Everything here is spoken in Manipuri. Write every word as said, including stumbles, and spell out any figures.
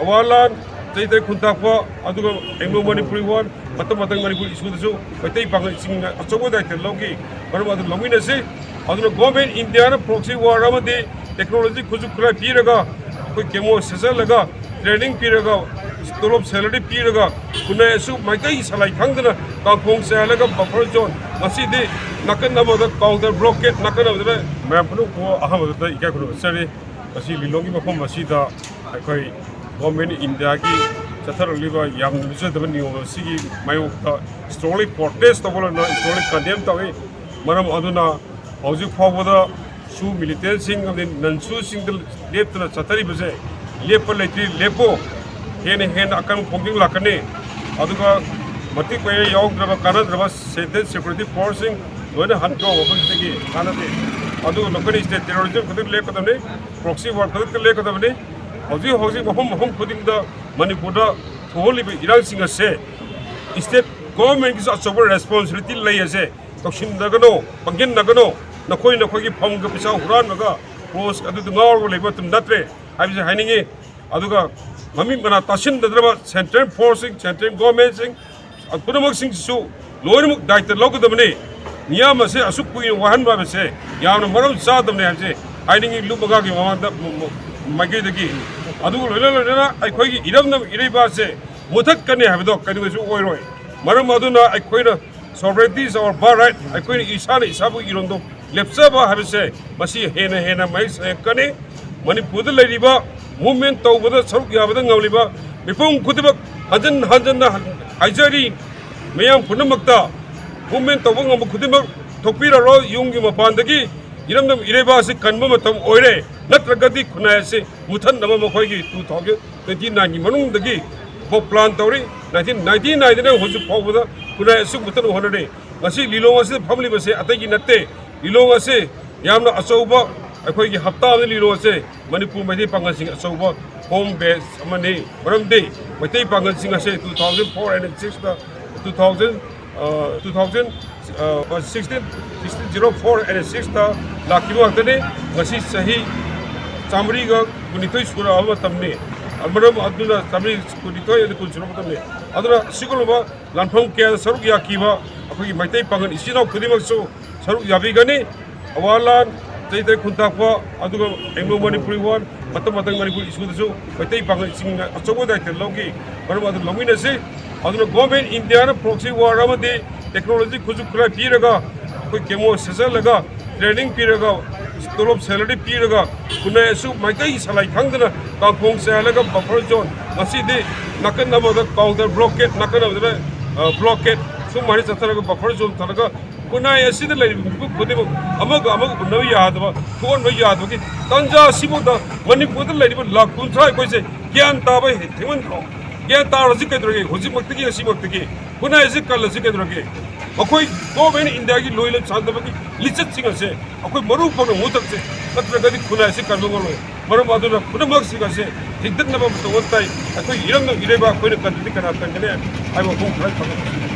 ꯑꯋꯥꯔ ꯂꯥꯟ, ꯆꯍꯤ ꯇꯔꯦꯠ ꯈꯨꯟꯇꯥꯛꯄ, ꯑꯗꯨꯒ ꯑꯦꯡꯒ꯭ꯂꯣ ꯃꯅꯤꯄꯨꯔꯤ ꯋꯥꯔ, ꯃꯇꯝ ꯃꯇꯝ ꯃꯅꯤꯄꯨꯔ ꯏꯁꯨꯗꯁꯨ ꯃꯩꯇꯩ ꯄꯥꯡꯒꯜꯁꯤꯡꯅ ꯑꯆꯧꯕ ꯗꯥꯏꯇ ꯂꯧꯈꯤ꯫ ꯃꯔꯝ ꯑꯗꯨ ꯂꯧꯃꯤꯟꯅꯁꯤ꯫ ꯑꯗꯨꯅ ꯒꯣꯔꯃꯦꯟ ꯏꯟꯗꯤꯌꯥꯅ ꯄ꯭ꯔꯣꯛꯁꯤ ꯋꯥꯔ ꯑꯃꯗꯤ ꯇꯦꯛꯅꯣꯂꯣꯖꯤ ꯈꯨꯠꯁꯨ ꯈꯨꯠꯂꯥꯏ ꯄꯤꯔꯒ, ꯑꯩꯈꯣꯏ ꯀꯦꯃꯣ ꯁꯦꯠꯆꯜꯂꯒ, ꯇ꯭ꯔꯦꯅꯤꯡ ꯄꯤꯔꯒ, ꯇꯣꯂꯣꯞ ꯁꯦꯂꯔꯤ ꯄꯤꯔꯒ, ꯈꯨꯟꯅꯥꯏ ꯑꯁꯨ ꯃꯥꯏꯀꯩꯒꯤ ꯁꯂꯥꯏ ꯈꯪꯗꯅ ꯀꯥꯡꯈꯣꯡ ꯆꯥꯏꯍꯜꯂꯒ ꯕꯐꯔ ꯖꯣꯟ, ꯉꯁꯤꯗꯤ ꯅꯥꯀꯟ ꯑꯃꯗ ꯀꯥꯎꯟꯇꯔ ꯕ꯭ꯂꯣꯀꯦꯠ, ꯅꯥꯀꯟ ꯑꯃꯗꯅ ꯃꯌꯥꯝ ꯄꯨꯝꯅꯃꯛꯄꯨ ꯑꯍꯥꯟꯕꯗ ꯏꯀꯥꯏ ꯈꯨꯝꯅꯕ ꯆꯠꯆꯔꯤ꯫ ꯉꯁꯤ ꯂꯤꯂꯣꯡꯒꯤ ꯃꯐꯝ ꯑꯁꯤꯗ ꯑꯩꯈꯣꯏ ꯒꯣꯔꯃꯦꯟ ꯏꯟꯗꯤꯌꯥꯒꯤ ꯆꯠꯊꯔꯛꯂꯤꯕ ꯌꯥꯝꯅ ꯂꯨꯖꯗꯕ ꯅꯤꯌꯣꯝ ꯑꯁꯤꯒꯤ ꯃꯥꯌꯣꯛꯇ strongly protest ꯇꯧꯕ ꯂꯣꯏꯅ strongly condemn ꯇꯧꯏ꯫ ꯃꯔꯝ ꯑꯗꯨꯅ ꯍꯧꯖꯤꯛ ꯐꯥꯎꯕꯗ ꯁꯨ ꯃꯤꯂꯤꯇꯦꯟꯁꯤꯡ ꯑꯃꯗꯤ ꯅꯟ ꯁꯨꯁꯤꯡꯗ ꯂꯦꯞꯇꯅ ꯆꯠꯊꯔꯤꯕꯁꯦ ꯂꯦꯞꯄ ꯂꯩꯇ꯭ꯔꯤ꯫ ꯂꯦꯞꯄꯨ, ꯍꯦꯟꯅ ꯍꯦꯟꯅ ꯑꯀꯟꯕ ꯈꯣꯡꯖꯪ ꯂꯥꯛꯀꯅꯤ꯫ ꯑꯗꯨꯒ ꯃꯇꯤꯛ ꯃꯌꯥꯏ ꯌꯥꯎꯗ꯭ꯔꯕ ꯀꯥꯟꯅꯗ꯭ꯔꯕ ꯁꯦꯟꯇ꯭ꯔꯦꯜ ꯁꯦꯀ꯭ꯌꯨꯔꯤꯇꯤ ꯐꯣꯔꯁꯁꯤꯡ ꯂꯣꯏꯅ ꯍꯟꯈ꯭ꯔꯣ, ꯃꯐꯝꯁꯤꯗꯒꯤ ꯀꯥꯟꯅꯗꯦ꯫ ꯑꯗꯨꯒ local state terrorism ꯈꯛꯇ ꯂꯦꯞꯀꯗꯕꯅꯤ, proxy war ꯈꯛꯇ ꯂꯦꯞꯀꯗꯕꯅꯤ꯫ ꯍꯧꯖꯤꯛ ꯍꯧꯖꯤꯛ ꯃꯐꯝ ꯃꯐꯝ ꯈꯨꯗꯤꯡꯗ ꯃꯅꯤꯄꯨꯔꯗ ꯊꯣꯛꯍꯜꯂꯤꯕ ꯏꯔꯥꯡꯁꯤꯡ ꯑꯁꯦ state government ꯀꯤꯁꯨ ꯑꯆꯧꯕ responsibility ꯂꯩ ꯑꯁꯦ꯫ ꯇꯧꯁꯤꯟꯅꯒꯅꯣ, ꯄꯪꯁꯤꯟꯅꯒꯅꯣ꯫ ꯅꯈꯣꯏ ꯅꯈꯣꯏꯒꯤ ꯐꯝꯒ ꯄꯩꯁꯥ ꯍꯨꯔꯥꯟꯕꯒ ꯀ꯭ꯔꯣꯁ ꯑꯗꯨꯗ ꯉꯥꯎꯔꯒ ꯂꯩꯕ ꯃꯇꯝ ꯅꯠꯇ꯭ꯔꯦ ꯍꯥꯏꯕꯁꯤ ꯍꯥꯏꯅꯤꯡꯉꯤ꯫ ꯑꯗꯨꯒ ꯃꯃꯤꯠ ꯃꯅꯥ ꯇꯥꯁꯤꯟꯅꯗ꯭ꯔꯕ ꯁꯦꯟꯇ꯭ꯔꯦꯜ ꯐꯣꯔꯁꯁꯤꯡ, ꯁꯦꯟꯇ꯭ꯔꯦꯜ ꯒꯣꯔꯃꯦꯟꯁꯤꯡ ꯄꯨꯝꯅꯃꯛꯁꯤꯡꯁꯤꯁꯨ ꯂꯣꯏꯅꯃꯛ ꯗꯥꯏꯇ ꯂꯧꯒꯗꯕꯅꯤ꯫ ꯃꯤꯌꯥꯝ ꯑꯁꯦ ꯑꯁꯨꯛ ꯀꯨꯏꯅ ꯋꯥꯍꯟꯕ ꯍꯥꯏꯕꯁꯦ ꯌꯥꯝꯅ ꯃꯔꯝ ꯆꯥꯗꯕꯅꯤ ꯍꯥꯏꯕꯁꯦ ꯍꯥꯏꯅꯤꯡꯉꯤ, ꯂꯨꯞ ꯃꯉꯥꯒꯤ ꯃꯃꯥꯡꯗ ꯃ-, ꯃ-, ꯃꯥꯏꯀꯩꯗꯒꯤ꯫ ꯑꯗꯨꯒ ꯂꯣꯏꯅ ꯂꯣꯏꯅꯅ ꯑꯩꯈꯣꯏꯒꯤ ꯏꯔꯝꯗꯝ ꯏꯔꯩꯕꯥꯛꯁꯦ ꯃꯨꯊꯠꯀꯅꯤ ꯍꯥꯏꯕꯗꯣ ꯀꯩꯗꯧꯉꯩꯁꯨ ꯑꯣꯏꯔꯣꯏ꯫ ꯃꯔꯝ ꯑꯗꯨꯅ ꯑꯩꯈꯣꯏꯅ sovereignty is our birthright, ꯑꯩꯈꯣꯏꯅ ꯏꯁꯥꯅ ꯏꯁꯥꯕꯨ ꯏꯔꯣꯟꯗꯣ ꯂꯦꯞꯆꯕ ꯍꯥꯏꯕꯁꯦ ꯃꯁꯤ ꯍꯦꯟꯅ ꯍꯦꯟꯅ ꯃꯍꯦꯛ ꯁꯦꯡꯉꯛꯀꯅꯤ꯫ ꯃꯅꯤꯄꯨꯔꯗ ꯂꯩꯔꯤꯕ movement ꯇꯧꯕꯗ ꯁꯔꯨꯛ ꯌꯥꯕꯗ ꯉꯝꯂꯤꯕ ꯃꯤꯄꯨꯝ ꯈꯨꯗꯤꯡꯃꯛ ꯍꯟꯖꯟ ꯍꯟꯖꯟꯅ ꯍꯥꯏꯖꯔꯤ꯫ ꯃꯤꯌꯥꯝ ꯄꯨꯝꯅꯃꯛꯇ movement ꯇꯧꯕ ꯉꯝꯕ ꯈꯨꯗꯤꯡꯃꯛ ꯊꯣꯛꯄꯤꯔꯔꯣ꯫ ꯌꯨꯝꯒꯤ ꯃꯄꯥꯟꯗꯒꯤ ꯏꯔꯝꯗꯝ ꯏꯔꯩꯕꯥꯛ ꯑꯁꯤ ꯀꯟꯕ ꯃꯇꯝ ꯑꯣꯏꯔꯦ, ꯅꯠꯇ꯭ꯔꯒꯗꯤ ꯈꯨꯟꯅꯥꯏ ꯑꯁꯤ ꯃꯨꯊꯠꯅꯕ ꯃꯈꯣꯏꯒꯤ two thousand twenty nine ꯒꯤ ꯃꯅꯨꯡꯗꯒꯤ ꯕꯣ plan ꯇꯧꯔꯤ꯫ Nineteen ninety nine ꯗꯅ ꯍꯧꯖꯤꯛ ꯐꯥꯎꯕꯗ ꯈꯨꯟꯅꯥꯏ ꯑꯁꯤ ꯃꯨꯊꯠꯅꯕ ꯍꯣꯠꯅꯔꯤ꯫ ꯉꯁꯤ ꯂꯤꯂꯣꯡ ꯑꯁꯤꯗ ꯐꯝꯂꯤꯕꯁꯦ ꯑꯇꯩꯒꯤ ꯅꯠꯇꯦ꯫ ꯂꯤꯂꯣꯡ ꯑꯁꯤ ꯌꯥꯝꯅ ꯑꯆꯧꯕ, ꯑꯩꯈꯣꯏꯒꯤ ꯍꯞꯇꯥ ꯑꯃꯗ ꯂꯤꯂꯣꯡ ꯑꯁꯦ ꯃꯅꯤꯄꯨꯔ ꯃꯩꯇꯩ ꯄꯥꯉꯜꯁꯤꯡ ꯑꯆꯧꯕ home base ꯑꯃꯅꯤ꯫ ꯃꯔꯝꯗꯤ ꯃꯩꯇꯩ ꯄꯥꯉꯜꯁꯤꯡ ꯑꯁꯦ two thousand four and six ꯇ, two thousand, ꯑ, two thousand, ꯑ, sixteen, sixteen zero four and six ꯇ ꯂꯥꯛꯈꯤꯕ ꯉꯥꯛꯇꯅꯤ꯫ ꯉꯁꯤ ꯆꯍꯤ ꯆꯥꯃꯔꯤꯒ ꯀꯨꯟꯅꯤꯊꯣꯏ ꯁꯨꯔꯛꯑꯕ ꯃꯇꯝꯅꯤ꯫ ꯃꯔꯝ ꯑꯗꯨꯅ ꯆꯥꯃꯔꯤ ꯀꯨꯟꯅꯤꯊꯣꯏ ꯑꯗꯨ ꯀꯨꯟ ꯁꯨꯔꯛꯄ ꯃꯇꯝꯅꯤ꯫ ꯑꯗꯨꯅ ꯑꯁꯤꯒꯨꯝꯂꯕ ꯂꯥꯟꯐꯝ ꯀꯌꯥꯗ ꯁꯔꯨꯛ ꯌꯥꯈꯤꯕ ꯑꯩꯈꯣꯏꯒꯤ ꯃꯩꯇꯩ ꯄꯥꯉꯜ ꯏꯆꯤꯜ ꯏꯅꯥꯎ ꯈꯨꯗꯤꯡꯃꯛꯁꯨ ꯁꯔꯨꯛ ꯌꯥꯕꯤꯒꯅꯤ꯫ ꯑꯋꯥ ꯂꯥꯟ, ꯆꯩꯇ ꯈꯨꯟꯇꯥꯛꯄ, ꯑꯗꯨꯒ ꯑꯦꯡꯒ꯭ꯂꯣ ꯃꯅꯤꯄꯨꯔꯤ ꯋꯥꯔ, ꯃꯇꯝ ꯃꯇꯝ ꯃꯅꯤꯄꯨꯔ ꯏꯁꯨꯗꯁꯨ ꯃꯩꯇꯩ ꯄꯥꯉꯜꯁꯤꯡꯅ ꯑꯆꯧꯕ ꯗꯥꯏꯇ ꯂꯧꯈꯤ꯫ ꯃꯔꯝ ꯑꯗꯨꯅ ꯂꯧꯃꯤꯟꯅꯁꯤ꯫ ꯑꯗꯨꯅ ꯒꯣꯔꯃꯦꯟ ꯏꯟꯗꯤꯌꯥꯅ ꯄ꯭ꯔꯣꯛꯁꯤ ꯋꯥꯔ ꯑꯃꯗꯤ ꯇꯦꯛꯅꯣꯂꯣꯖꯤ ꯈꯨꯠꯁꯨ ꯈꯨꯠꯂꯥꯏ ꯄꯤꯔꯒ, ꯑꯩꯈꯣꯏ ꯀꯦꯃꯣ ꯁꯦꯠꯆꯜꯂꯒ, ꯇ꯭ꯔꯦꯅꯤꯡ ꯄꯤꯔꯒ, ꯇꯣꯂꯣꯞ ꯁꯦꯂꯔꯤ ꯄꯤꯔꯒ, ꯈꯨꯟꯅꯥꯏ ꯑꯁꯨ ꯃꯥꯏꯀꯩꯒꯤ ꯁꯂꯥꯏ ꯈꯪꯗꯅ ꯀꯥꯡꯈꯣꯡ ꯆꯥꯏꯍꯜꯂꯒ ꯕꯐꯔ ꯖꯣꯟ, ꯉꯁꯤꯗꯤ ꯅꯥꯀꯟ ꯑꯃꯗ ꯀꯥꯎꯟꯇꯔ ꯕ꯭ꯂꯣꯀꯦꯠ, ꯅꯥꯀꯟ ꯑꯃꯗꯅ, ꯑ, ꯕ꯭ꯂꯣꯀꯦꯠ, ꯁꯨꯝ ꯍꯥꯏꯅ ꯆꯠꯊꯔꯒ ꯕꯐꯔ ꯖꯣꯟ ꯊꯝꯂꯒ ꯈꯨꯟꯅꯥꯏ ꯑꯁꯤꯗ ꯂꯩꯔꯤꯕ ꯃꯤꯄꯨꯝ ꯈꯨꯗꯤꯡꯃꯛ ꯑꯃꯒ ꯑꯃꯒ ꯎꯅꯕ ꯌꯥꯗꯕ, ꯊꯣꯛꯍꯟꯕ ꯌꯥꯗꯕꯒꯤ ꯇꯥꯟꯖꯥ ꯑꯁꯤꯐꯥꯎꯗ ꯃꯅꯤꯄꯨꯔꯗ ꯂꯩꯔꯤꯕ ꯂꯥꯈ ꯀꯨꯟꯊ꯭ꯔꯥ ꯑꯩꯈꯣꯏꯁꯦ ꯒ꯭ꯌꯥꯟ ꯇꯥꯕ ꯍꯦꯛ ꯊꯦꯡꯃꯟꯗ꯭ꯔꯣ? ꯒ꯭ꯌꯥꯟ ꯇꯥꯔꯁꯤ ꯀꯩꯗꯧꯔꯒꯦ? ꯍꯧꯖꯤꯛꯃꯛꯇꯒꯤ, ꯉꯁꯤꯃꯛꯇꯒꯤ ꯈꯨꯟꯅꯥꯏ ꯑꯁꯤ ꯀꯜꯂꯁꯤ ꯀꯩꯗꯧꯔꯒꯦ? ꯑꯩꯈꯣꯏ ꯒꯣꯔꯃꯦꯟ ꯏꯟꯗꯤꯌꯥꯒꯤ ꯂꯣꯏ ꯂꯝ ꯁꯥꯟꯗꯕꯒꯤ ꯂꯤꯆꯠꯁꯤꯡ ꯑꯁꯦ ꯑꯩꯈꯣꯏ ꯃꯔꯨ ꯐꯪꯅ ꯃꯨꯊꯠꯁꯤ, ꯅꯠꯇ꯭ꯔꯒꯗꯤ ꯈꯨꯟꯅꯥꯏ ꯑꯁꯤ ꯀꯟꯕ ꯉꯝꯂꯣꯏ꯫ ꯃꯔꯝ ꯑꯗꯨꯅ ꯄꯨꯝꯅꯃꯛꯁꯤꯡ ꯑꯁꯦ ꯍꯤꯡꯗꯠꯅꯕ ꯇꯧꯕ ꯇꯥꯏ꯫ ꯑꯩꯈꯣꯏ ꯏꯔꯝꯗꯝ ꯏꯔꯩꯕꯥꯛ ꯑꯩꯈꯣꯏꯅ ꯀꯟꯗ꯭ꯔꯗꯤ ꯀꯅꯥ ꯀꯟꯒꯅꯤ ꯍꯥꯏꯕ ꯋꯥꯐꯝ ꯈꯔ ꯊꯝꯖꯒꯦ꯫